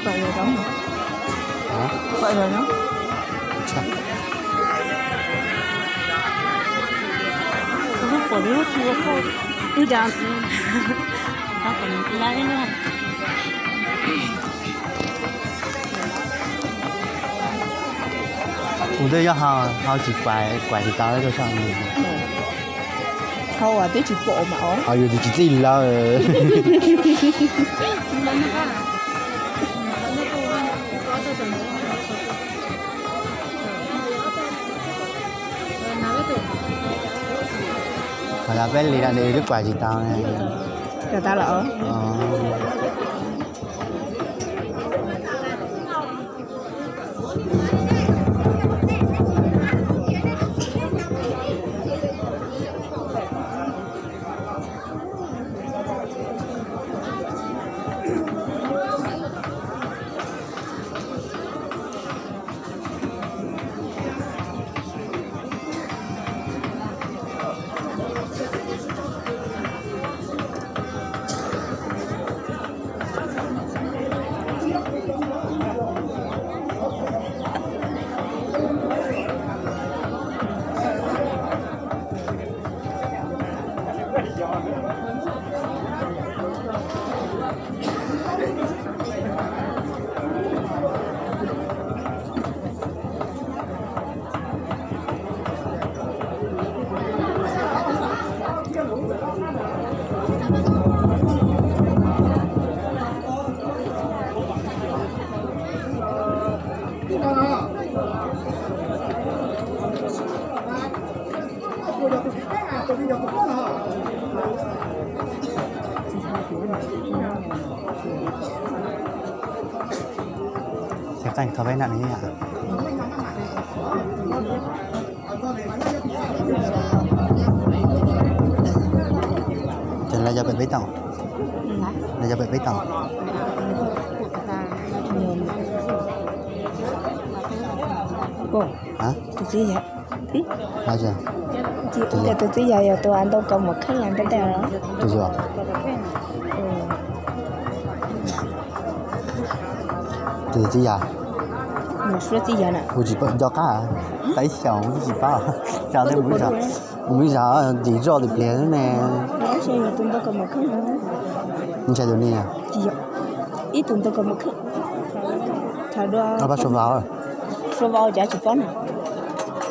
Pom rồi đó. Hả? Pom rồi đó. Sao? Ui, pom lub, ui da. Tao còn lái nữa. Ua ntej yog ho, ho tsis kuav, kuav tsis tau rau sab. Ho uas twb tsis pom mas os. Ho yus tsis txij lawm. Ho los peb li no nws twb kuav tsis tau ne. Kuav tau los. Ces qeej thov peb nram ne yom. Ces lawv yog pem peb tau. Lawv yog pem peb tau. Hã? Tus txiv yawg. Hã? Tias tus txiv yawg yog tus ntoo kaus mom kheej nyob ntawm no. Tus yawg. Tus txiv yawg. Nws suab txiv yawg na. Kuv tsis paub nco qab, tab ib xyoos kuv tsis paub. Tsa tej mus ib zag, mus ib zag ntxim zoj tus pliag xwb ne. Ntshai tus ni. Ib tus ntoo kaus mom kheej. Pab Suav Vau. Suav Vau cas tsis paub na.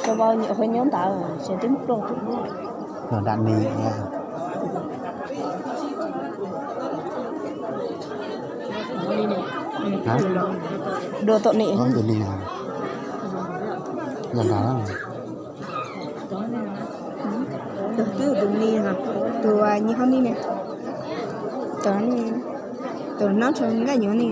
Suav Vau nyuam qhuav nyob ntawd, tseem twb pluj. Los nram ni. Dua tom ni. Los nram. Tus twb tus ni, tus nyi hauv ni ne. Tus no tseem nqaij nyuag ni.